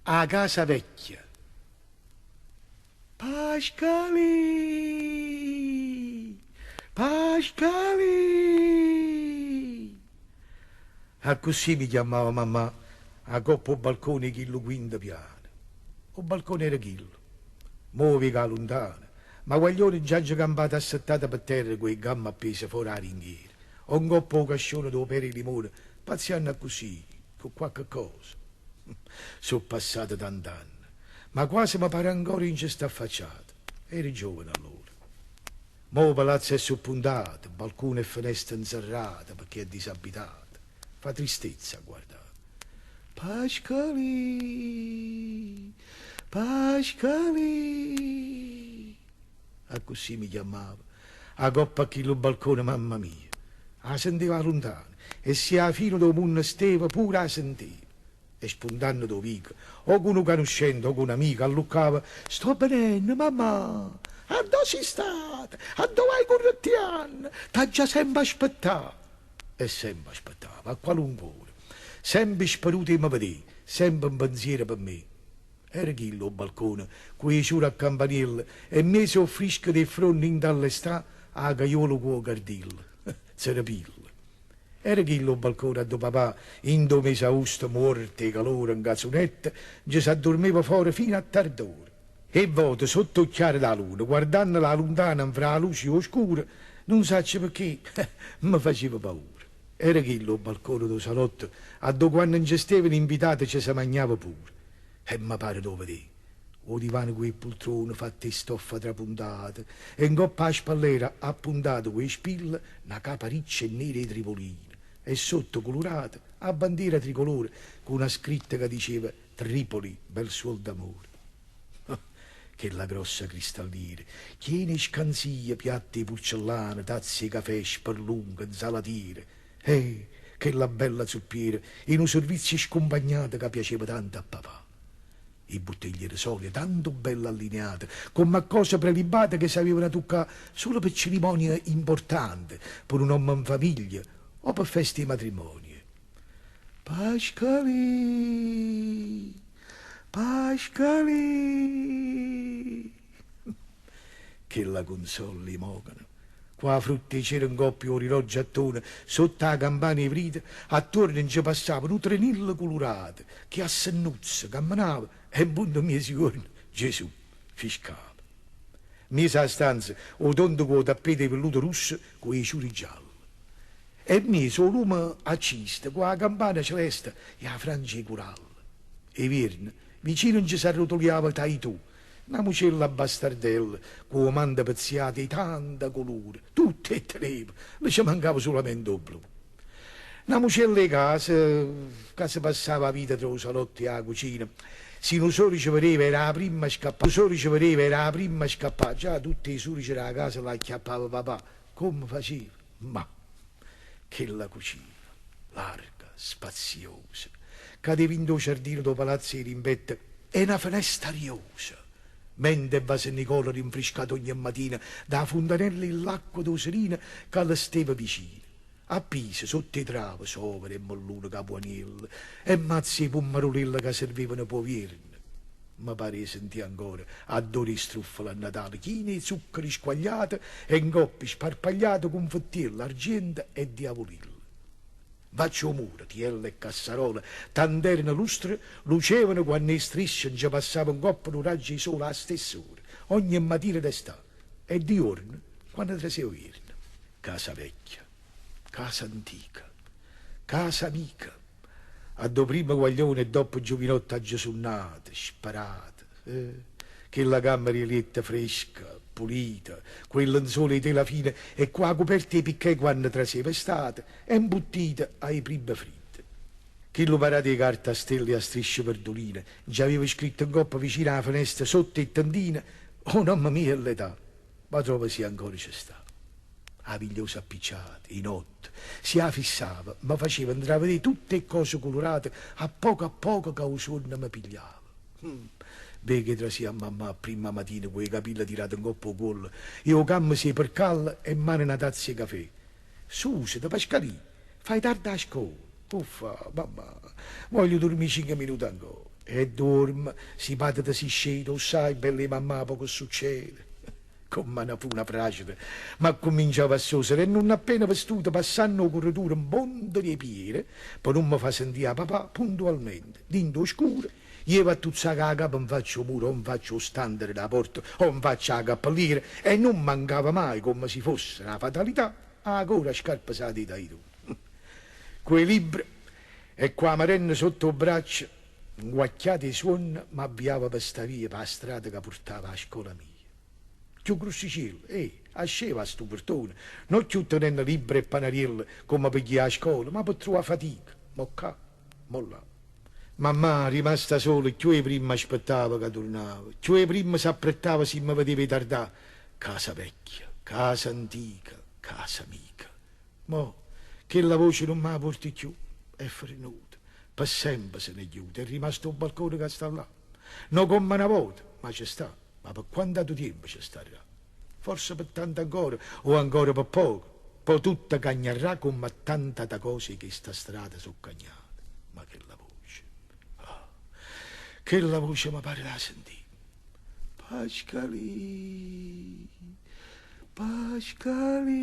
'A casa vecchia. Pascalì! Pascalì! Accussì mi chiammava mammà 'a copp' 'o balcone 'e chillu quinto piano. O balcone era chillo. Mo 'o veco 'a luntano, ma guaglione nce aggio campato assettato pe terra cu 'e gamme appese fora 'a ringhiera o 'ncopp' 'o cascione d' 'o pere 'e limone pazzianno accussì cu quacche cosa. So' passate tant'anne, ma quase me pare ancora 'e nce sta affacciato. Ero giovane allora. Mo 'o palazzo è suppuntato, balcune e feneste 'nzerrate pecché è disabitato. Fa tristezza a guardà. Pascalì! Pascalì! Accussì mi chiammava, 'a copp' a chillu balcone mamma mia. 'A senteva 'a luntano e si 'a fine d' 'o munno steva pure 'a senteva. E spuntanno d' 'o vico, o cu nu canuscente o cu n'amico, alluccava, Sto venenno, mammà! Addò si' stata? Addò vai currettianno? T'aggia sempe aspettà! E sempe aspettava, a qualunque ora. Sempe speruto 'e me vedé, sempe 'mpenziero pe me. Era chillo 'o balcone, cu 'e ciure a campaniello e 'mmiezo 'o ffrisco d' 'e ffronne 'int' a ll'està 'a caiola cu 'o cardillo. Zerepillo. Era chillo 'o balcone addò papà, 'int' 'o mese 'austo, muorto 'e calore 'ncazunetta, nce s'addurmeva fore fino a tard'ora. Ê vote, sott' 'o chiaro d' 'a luna, guardannolo 'a luntano nfra 'a luce e 'o scuro, nun saccio pecché, me faceva paura. Era chillo 'o balcone d' 'o salotto addò quanno nce stevano invitate ce se magnava pure. E me pare d' 'o vedé. 'O divano cu 'e pultrone fatte 'e stoffa trapuntata e 'ncopp' 'a spallera appuntata cu 'e spille na capa riccia e nera 'e Tripolino e sotto culurata 'a bandiera tricolore cu na scritta ca diceva Tripoli bel suol d'amore. Chella grossa cristalliera chiena 'e scanziglie, piatte 'e purcellana, tazze 'e cafè, sperlunghe, 'nzalatiere. Eh, chella bella zuppiera 'e nu servizio scumpagnato ca piaceva tanto a papà. 'E butteglie 'e rosolio tanto belle allineate, comm' a cose prelibate che s'avevano tuccà sulo pe cerimonie importante, pe nu nomme 'n famiglia o pe feste 'e matrimonio. Pascalì! Pascalì! Chella cunzolla 'e mogano, cu 'a frutta 'e cera 'ncoppa e 'o rilorgio a ttone sott' 'a campana 'e vrite, attuorno nce passava nu trenillo culurato che a sennuzzo cammenava e 'mpunto miezijuorno Gesù fiscava. Mmiezo 'a stanza 'o tondo cu 'o tappeto 'e velluto russo cu 'e ciuri gialle. E mmiezo 'o lume a cista cu 'a campana celeste e 'a frangia 'e curallo. 'E vierno, vicino nce s'arrotuliava Taitù, na mucella bastardella cu 'o manto pezziato 'e tanta culure, tutte 'e tteneva, le ce mancava sulamente 'o blu. Na mucella 'e casa ca se passava 'a vita tra 'o salotto e 'a cucina, si nu sorice vedeva era 'a primma a scappà, nu sorice vedeva era 'a primma a scappà, già tutte 'e surice d' 'a casa l'acchiappava papà, comme faceva? Ma chella cucina, larga, spaziosa, cadeva 'int' 'o ciardino d' 'o palazzo 'e rimpetto e na fenesta ariosa, mente e vasennicola rinfriscata ogne matina da 'a funtanella 'e ll'acqua d' 'o Serino ca lle steva vicino. Appise sott' 'e trave sovere e mellune capuanielle e mazze 'e pummarulelle ca servevano p' 'o vierno. Me pare 'e sentì ancora 'addore 'e struffole a Natale chine 'e zucchero squagliato e 'ncopp' sparpagliate cunfettielle, argiento e diavulille. Nfaccia 'o muro, tielle e cassarole, tant'erano lustre, lucevano quanno 'e strisce nce passava 'ncopp' nu raggio 'e sole 'a stess'ora, ogne matina d'està e di juorno quanno traseva 'o vierno. Casa vecchia, casa antica, casa amica, Addò primma guaglione e doppo giuvinotto aggio sunnato, sperato, eh, chella cammera 'e lietto fresca, pulita, cu 'e lenzole 'e tela fina e cu 'a cuperta 'e picchè quanno traseva estate e 'mbuttita a 'e primme fridde. Chillu parato 'e carta a stelle e a strisce verduline, nce avevo scritto 'ncoppa vicino 'a fenesta sotto 'e tendine 'o nomme mio e l'età, ma trovo si ancora ce sta. 'A vigliosa appicciata, 'e notte, si 'a fissava, me faceva 'ntravedé tutt' 'e ccose culurate a poco a poco ca 'o suonno me pigliava. Veco 'e trasì a mammà a primma matina cu 'e capille tirate 'ncopp' 'o cuollo e 'o cammeso 'e percalla e 'mmano na tazza 'e cafè. Susete, Pascalì, fai tarde 'a scola. Uffa, mammà, voglio durmì cinche minute ancora. E duorme, si pàtete si sceta, 'o ssaje, bella 'e mammà, po' che succede? Comm'a na funa fràceta, m'accumminciavo a sosere e nun appena vestuta, passanno 'o curreturo 'mponta d' 'e piere, pe nun me fa sentì 'a papà, puntualmente, dint' 'o scuro, jevo a tuzzà cu 'a capa 'nfaccia 'o muro o 'nfaccia 'o standere d' 'a porta o 'nfaccia 'a cappelliera e nun mancava maje, comme si fosse na fatalità, 'a cora scarpesata 'e Taitone. Cu 'e libbre e cu 'a marenna sott' 'o braccio, 'nguacchiato 'e suonno, m'avviavo pe 'sta via, p' 'a strata ca purtava 'a scola mia. Cchiù grussiciello, e asceva 'a 'stu purtone, no cchiù tenenno libbre e panarielle comme pe gghì 'a scola, ma pe truvà fatica, mo ccà, mo llà. Mammà, rimasta sola, cchiù 'e primma aspettava ca turnavo, cchiù 'e primma s'apprettava si me vedeva 'e tardà. Casa vecchia, casa antica, casa amica. Mo, chella voce nun m' 'a puorte cchiù, è fernuta, pe sempe se n'è ghiuta, è rimasto 'o balcone ca sta llà. No comm'a na vota, ma ce sta. Ma pe quant'atu tiempo ce starrà? Forse pe tanto ancora o ancora pe poco, po' tutto cagnarrà comm'a tant'ata cose 'e chesta strada so' cagnate. Ma chella voce, ah, chella voce me pare d' 'a sentì. Pascalì, Pascalì.